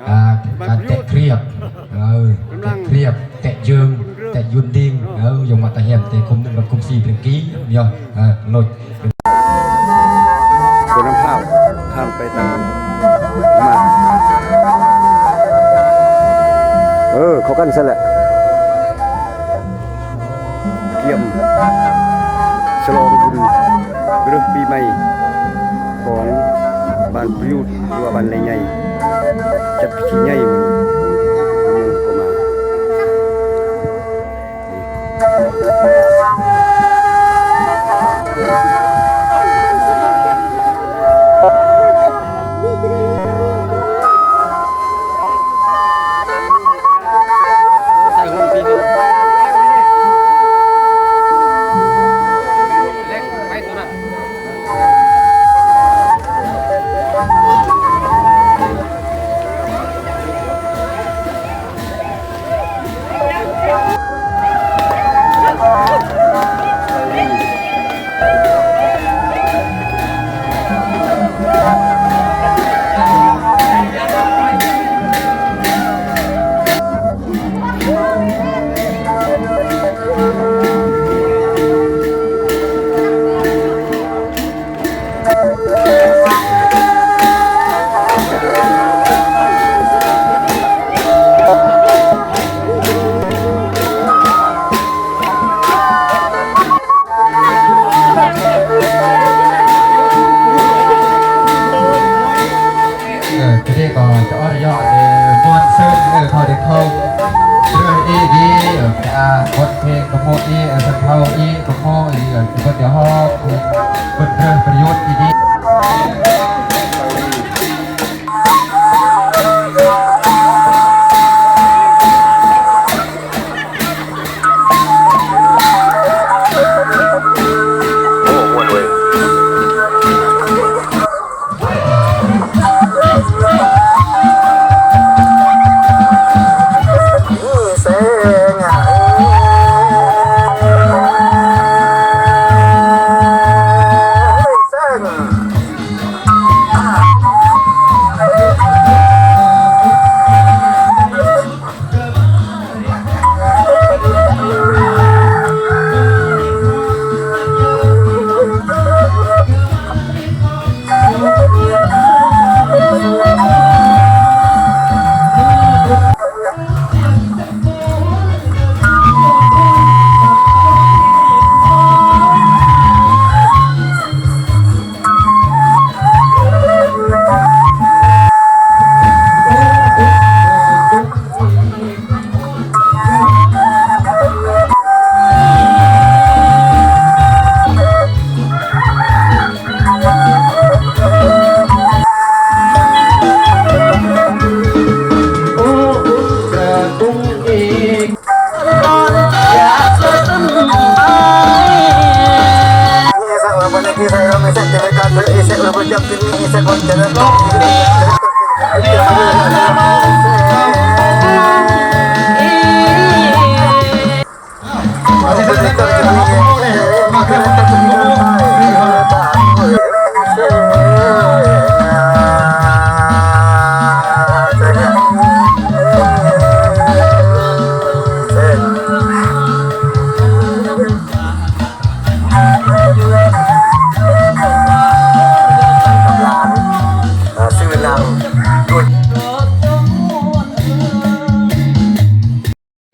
ການແຕະຄຽບ ເອີ ກຳລັງແຕະຄຽບ ແຕະເຢິງ ແຕະຍືນດິງ ເອີ ຢົງມາຕະແຮມແຕ່ຄຸມໜຶ່ງກັບຄຸມສີ່ເປັນກີ ເນາະ ເອີ ໂລດ ສວນນ້ຳພ້າວ ຂ້າມໄປຕາມມາ ເອີ ເຂົ້າກັນຊັ້ນແຫຼະ. ກຽມສະຫຼອງບຸນເລີ່ມປີໃໝ່ຂອງບ້ານປະຍຸດ ຫຼືວ່າບ້ານແລໃຫຍ່ ຈັດພິທີໃຫຍ່ມື້ນີ້ ເມືອງກໍມາ. ເອີ ທີນີ້ກໍຈະອອດຍອດ ເອີ ມ່ວນຊື່ນ ເອີ ເຂົາໄດ້ເຂົ້າເລື່ອງອີດີ ເອີ ອາ ບົດເພງກະໂມອີ ເອີ ສັນເທົາອີກະໂມອີ ເອີ ເພິ່ນຈະຮ້ອງ ເອີ ເພິ່ນເລື່ອງປະຍຸດອີດີ.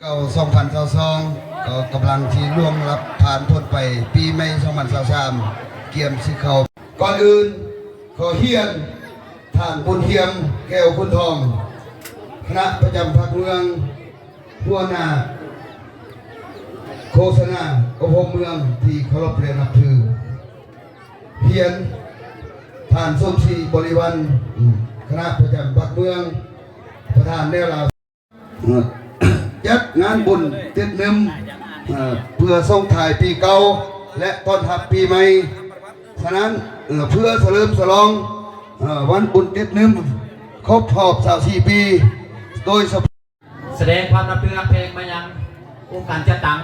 ເກົ່າສອງພັນຊາວສອງ ກໍກຳລັງທີ່ລ່ວງລັບຜ່ານພົ້ນໄປ ປີໃໝ່ສອງພັນຊາວສາມ ກຽມຊິເຂົ້າ. ກ່ອນອື່ນ ຂໍຮຽນທ່ານບຸນຮຽມ ແກ້ວຄຸນທອງ ຄະນະປະຈຳພັກເມືອງ ຫົວໜ້າໂຄສະນາອົບຮົມເມືອງທີ່ເຄົາລົບ ແລະ ນັບຖື. ຮຽນທ່ານສົມສີ ບໍລິວັນ ຄະນະປະຈຳພັກເມືອງ ປະທານແນວລາວ ຈັດງານບຸນຕິດໜຶ່ມ ເພື່ອສົ່ງທ້າຍປີເກົ່າ ແລະ ຕ້ອນຮັບປີໃໝ່. ສະນັ້ນ ເພື່ອສະເຫຼີມສະຫຼອງ ເອີ ວັນບຸນຕິດໜຶ່ມ ຄົບຮອບຊາວສີ່ປີ ໂດຍສະເພາະ ສະແດງຄວາມນັບຖືຮັກແພງມາຍັງອົງການຈັດຕັ້ງ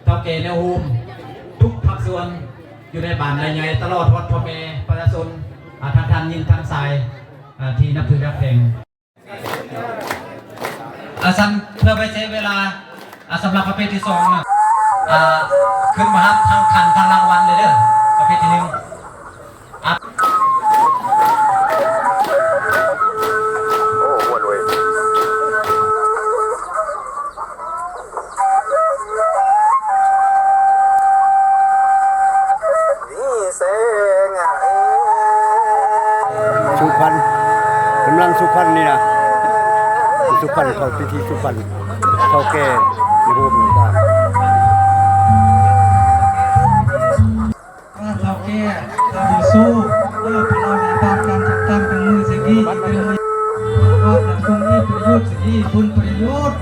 ເຖົ້າແກ່ແນວໂຮມ ທຸກພາກສ່ວນຢູ່ໃນບ້ານໃຫຍ່ ຕະຫຼອດຮອດພໍ່ແມ່ປະຊາຊົນ ອາ ທັງທ່ານຍິງທັງຊາຍ ອາ ທີ່ນັບຖືຮັກແພງ. ຊັ້ນ ເພື່ອໄປເສຍເວລາ ອ່າ ສຳລັບປະເພດທີສອງນະ ອ່າ ຂຶ້ນມາຮັບທັງຂັນທັງລາງວັນເລີຍເດີ ປະເພດທີໜຶ່ງ ອ່າ ໂອ້ ມ່ວນເວີຍ. ສຸຂວັນ ກຳລັງສຸຂວັນນີ້ນະ ສຸຂວັນເຂົ້າພິທີສຸຂວັນເຖົ້າແກ່ໃນໂຮມຕ່າງ. ພະເຖົ້າແກ່ ພະບູຊູ ເອີ ພວກເຮົາໄດ້ຜ່ານການຈັດຕັ້ງເປັນມື້ສິກີ ເປັນມື້ອອກນຳກຸງອີປະຍຸດສິກີ ບຸນປະຍຸດ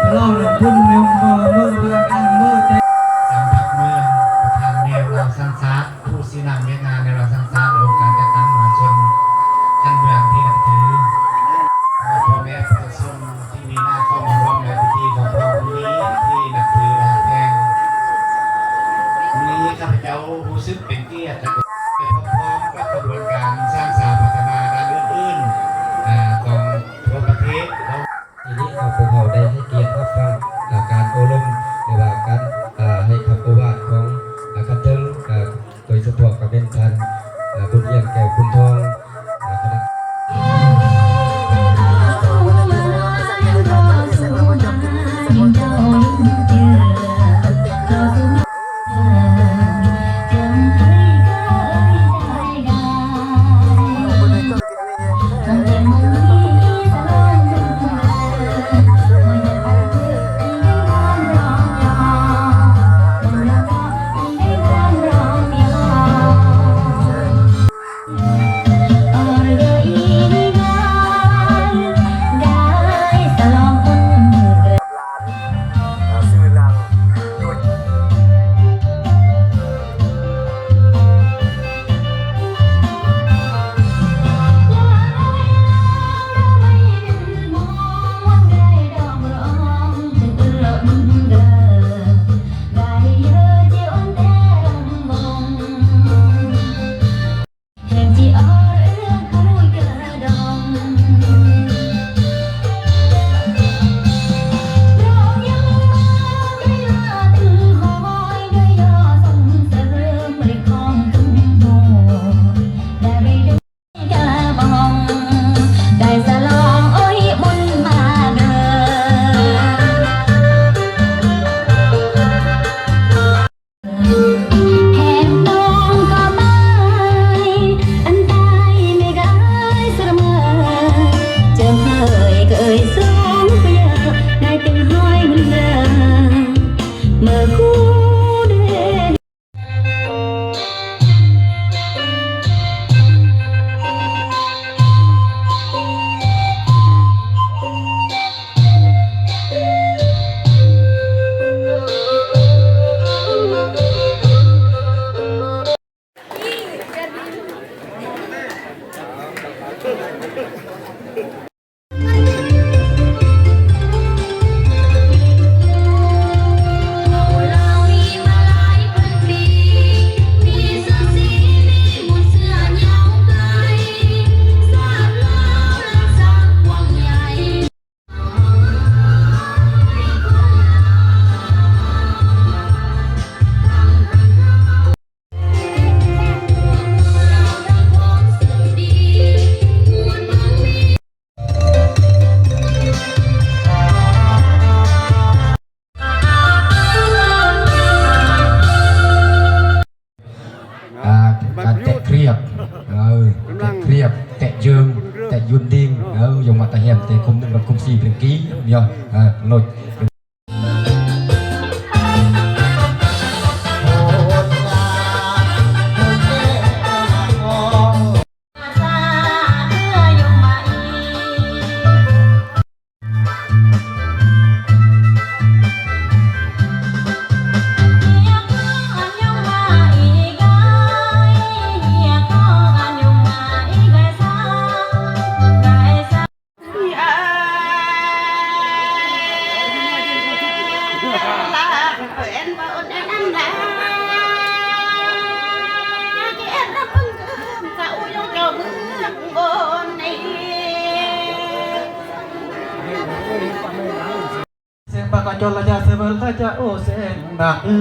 ພວກເຮົານຳບຸນເມືອງ ເມືອງ ເມືອງ ເມືອງ ເມືອງ ສາມພັກເມືອງ ປະທານແນວລາວສ້າງຊາດ ຜູ້ຊີ້ນຳວຽກງານແນວລາວສ້າງຊາດ ອົງການຈັດຕັ້ງມະຫາຊົນຂັ້ນເມືອງທີ່ນັບຖື ພໍ່ແມ່ປະຊາຊົນ ທີ່ມີໜ້າເຂົ້າມາຮ່ວມໃນພິທີຂອງພວກເຮົາມື້ນີ້ທີ່ນັບຖື ແລະ ຮັກແພງ. ມື້ນີ້ຂ້າພະເຈົ້າຮູ້ສຶກເປັນກຽດ ແລະ ໄປພ້ອມໆກັບຂະບວນການສ້າງສາພັດທະນາດ້ານອື່ນໆ ອາ ຂອງທົ່ວປະເທດ. ທີນີ້ ອາ ພວກເຮົາໄດ້ໃຫ້ກຽດຮັບຟັງ ອາ ການໂອ້ລົມ ຫຼືວ່າການ ອາ ໃຫ້ຄຳໂອວາດຂອງ ອາ ຂັ້ນເທິງ ອາ ໂດຍສະເພາະກະແມ່ນທ່ານ ອາ ບຸນອຽງ ແກ້ວຄຸນທອງ ອາ ຄະນະ ອ່າ ການແຕະຄຣຽບ ເອີ ການແຕະຄຣຽບ ແຕະເຢິງ ແຕະຍືນດິງ ເອີ ຢົງມາຕະແຮມ ແຕະຄຸມໜຶ່ງ ກັບຄຸມສີ່ເປັນກີ ເນາະ ເອີ ໂນດ. ປະກະຈົນລະຈະເສເວີລະຈະໂອເຊນບາກອື